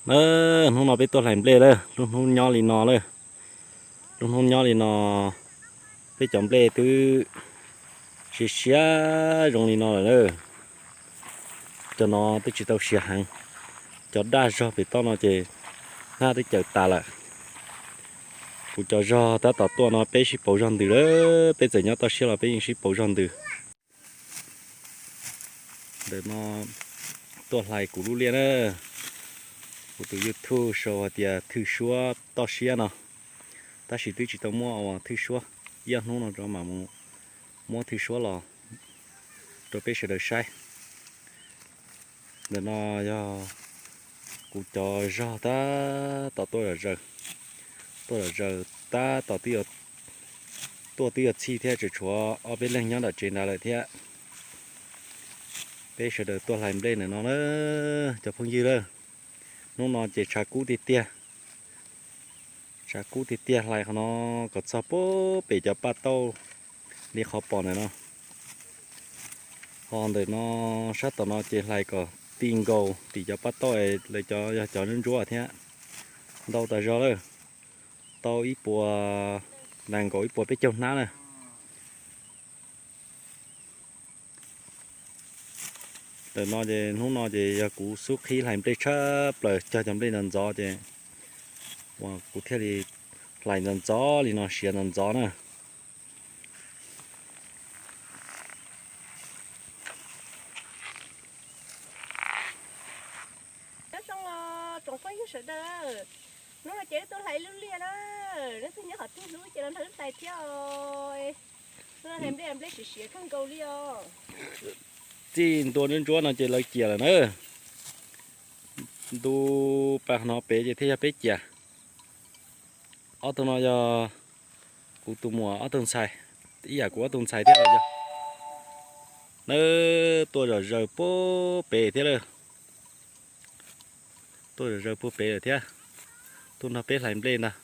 Na, hnub no peb tuaj hlais nplej lawm, lub hnub nyob li no lawm. Lub hnub nyob li no, peb cov nplej twb siav siav zoo li no lawm na. Cov no twb tsis tau siav heev, cov daj zog pem toj no ces hnab twb cawm tas lawm. Kuv cov zog tab tom tuaj no peb sib pauv zog ntws lawm, peb txawm nyob toj siab los peb yeej sib pauv zog ntws. Ntawm no tuaj hlais kuv lub liaj na, kuv tus YouTube sau hais tias Thwj Suab toj siab no, tab sis twb tsis tau muab ua Thwj Suab, ib ob hnub no rau mam mus muab Thwj Suab los rau peb sawv daws saib. Ntawm no yog kuv cov zog tab tom tuaj zom zaws, tuaj zom zaws tab tom tuaj twb yuav txhij thiab, tseem tshuav ob peb leeg nyob nram tsev nrad lawm thiab. Peb sawv daws tuaj hlais nplej ntawm no na, cov phooj ywg lawm. Hnub no ces tshav kub tiag tiag, tshav kub tiag tiag, hlais qhov no kom txog pem cov paj tauj li qhov pom ntawm no. Ho ntawm no sab tom no ces hlais kom ti nkaus tim cov paj tauj, lawv cov yog cov ntsuab ntsuab thiab. Ntau tas zog lawm, tau ib puas, nees nkaum ib puas peb caug hnab na. Ntawm no ces hnub no ces yog kuv xub qhib hlais nplej tshaj plaws, cog cov nplej ntxov ntxov ces uas kuv thiaj li hlais ntxov ntxov li no, siav ntxov ntxov na. Nyob zoo os tsoom phooj ywg sawv daws, hnub no ces wb tuaj hlais lub liaj na, leej twg nyob qhov twg hlub ces los nrog wb hlais thiab os. Hnub no hlais nplej, nplej siav siav kawg nkaus li os. Txij ntua ntsuab ntsuab no ces lawv ciam lawm na. Ntu pas no pem ces thiaj yog peb ciam. Ob tug no yog kuv tus muam ob tug ntxhais, ib yam kuv ob tug ntxhais thiab los yog. Nawb, tuaj zom zaws puag pem thiab lawm. Tuaj zom zaws puag pem lawm thiab. Tuaj nrog peb hlais nplej ntag.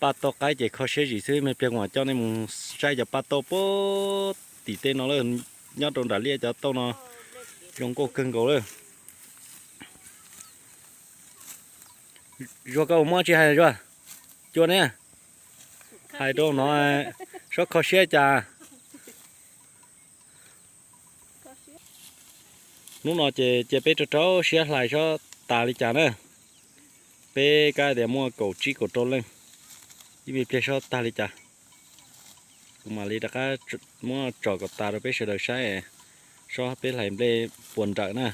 Paj tauj qaib ces kho siab zim xwb, me pliag kuv mam coj nej mus saib cov paj tauj puag tim tej no lawm. Nyob rau nram liaj cov tauj no zoo nkauj kawg nkaus lawm. Zuag, koj mus muab tsis hais Zuag, cua ne, hais rau no, sob kho siab cas. Hnub no ces cia peb rau rau siab hlais sob tas li cas na. Peb kab tias muaj kaum tsib kaum rau leej, ib me pliag sob tag li cas kuv mam li rov qab muab tsom kom tas rau peb sawv daws saib, sob peb hlais nplej puas nrawm na.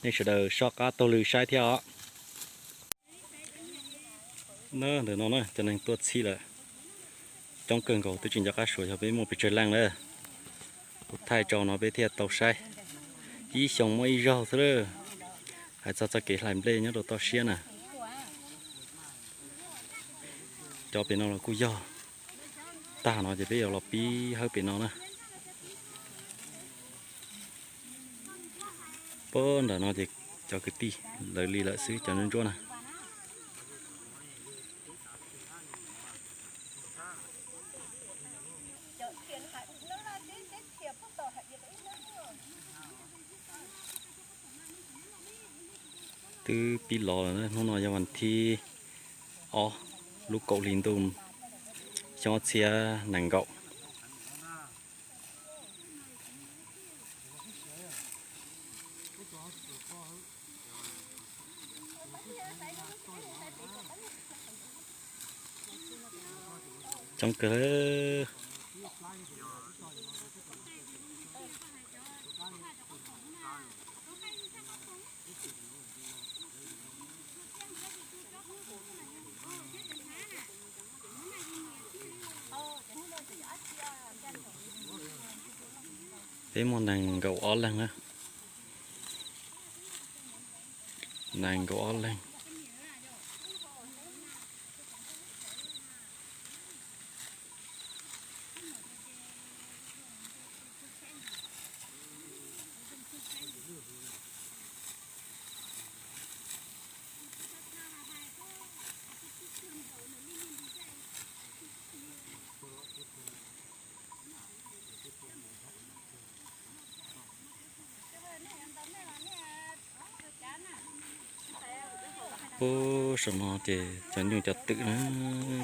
Nej sawv daws soj qab taug lw saib thiab os. Ntawm no cov neeg tuaj txhij lawm coob kawg nkaus, twb tsis nco qab suav yog peb muaj pes tsawg leej lawm. Kuv thaij rau no peb thiaj tau saib. Ib xyoo muaj ib zaug xwb lawm. Hais txog txoj kev hlais nplej nyob rau toj siab na, cov pem no los kuj yog. Tag no ces peb yuav los pib hawb pem no na. Puag nram no ces cov kwv tij lawv li lawm xwb, cov ntsuab ntsuab na. Twb pib los lawm, hnub no yog vas thib ob, lub kaum hli ntuj, xyoo ob txhiab nees nkaum. Coob kawg. Peb muaj nees nkaum ob leeg na. Nees nkaum ob leeg. Ub, saum no ces cov nyuj cov twm na,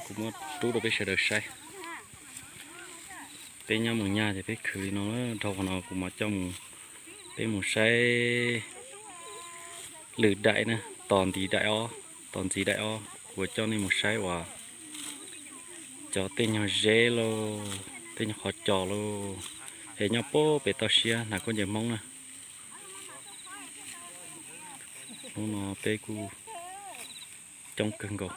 kuv muab rub rau peb sawv daws saib. Peb nyob mus nyaj ces peb khwv li no, dhau qhov no kuv mam coj mus, peb mus saib lwm daim na, tos ntxiv daim ob, tos ntxiv daim ob kuv coj nej mus saib uas cov tej nyuag zeb lauj, tej nyuag qhov cos lauj, es nyob puag pem toj siab hnav khaub ncaws Hmoob na. Hnub no peb kuj coob kawg nkaus.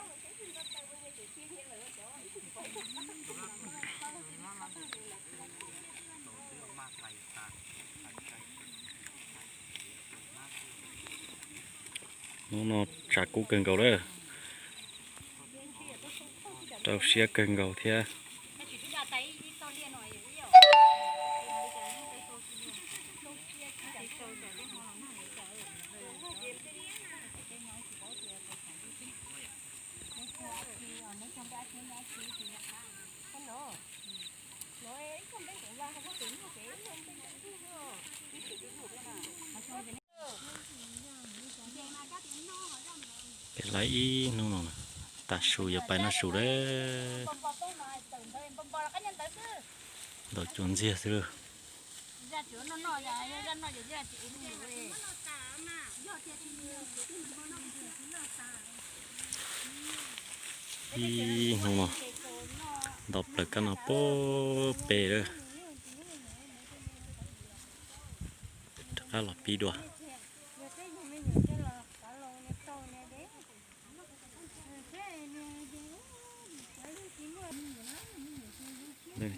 Hnub no tshav kub kawg nkaus lawm, rau siab kawg nkaus thiab. Peb laij ib hnub no, tav su yuav pais noj su lawm. Ntaus cua ntxiag xwb lauj. Ib hnub no ntaus plaws kab no puag pem lawm. Rov qab los pib dua.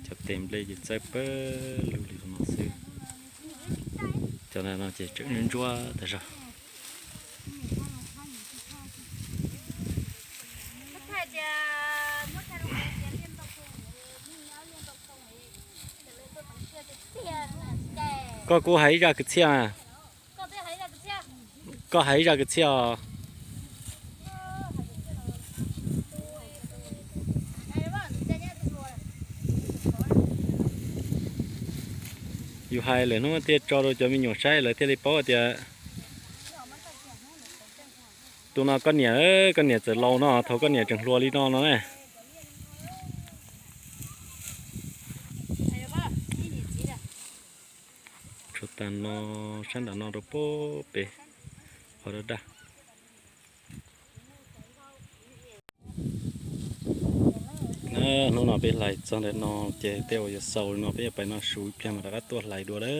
Cov tes nplej ces txawb pawg lug li no xwb. Cov no ces tseem ntsuab tag zog. Koj kuj hais ib zaj kwv txhiaj. Koj hais ib zaj kwv txhiaj os. Yus hais lawm hnub tiag tso rau cov me nyuam saib lawv thiaj li paub tias tus no koj niam, koj niam txawm laus no, thaum koj niam tseem hluas li no no ne. Tshuav tas no, sab nram no rau puag pem qhov daj daj. Hnub no peb hlais txog ntawm no ces tej uas yuav xaus li no peb yuav pais noj su ib pliag mas rov qab tuaj hlais dua lawm.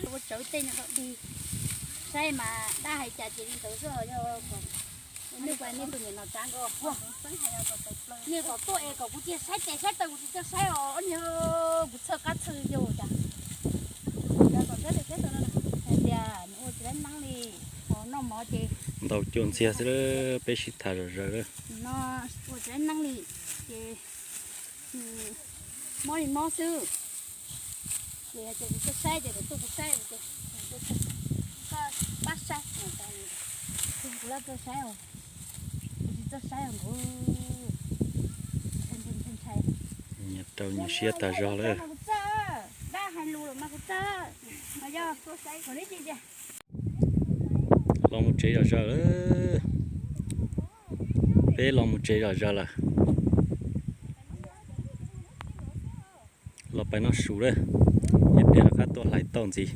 Ua tsawv tej no dig, saib mas dab hais cas ces li ntawd xwb, yog nej tus niam no tsav nkaus. Nej kom tuaj es kom kuv cia saib tes saib taw kuv tsis txawj saib os, ob niag kuv txhawj qab txhawj yau cas. Hais tias nws ua tsis laib neeb li, ho noj mov ces ntaus cua ntxiag xwb, peb sib tham zom zaws. No ua tsis laib neeb li ces mob li mob xwb. Ces ces kuv txawj saib ces kuv tuaj kuv saib ces koj pab saib, kuv lab txawj saib os, kuv tsis txawj saib os nkaus. Nyias rau nyias siab tas zog lawm. Dab hais lus lawm mas kuv txawj, mas yog kuv saib kuv li tiag tiag. Los mus tsev zom zaws lawm. Peb los mus tsev zom zaws lawm. Los pais noj su lawm, ib pliag rov qab tuaj hlais tauj ntxiv.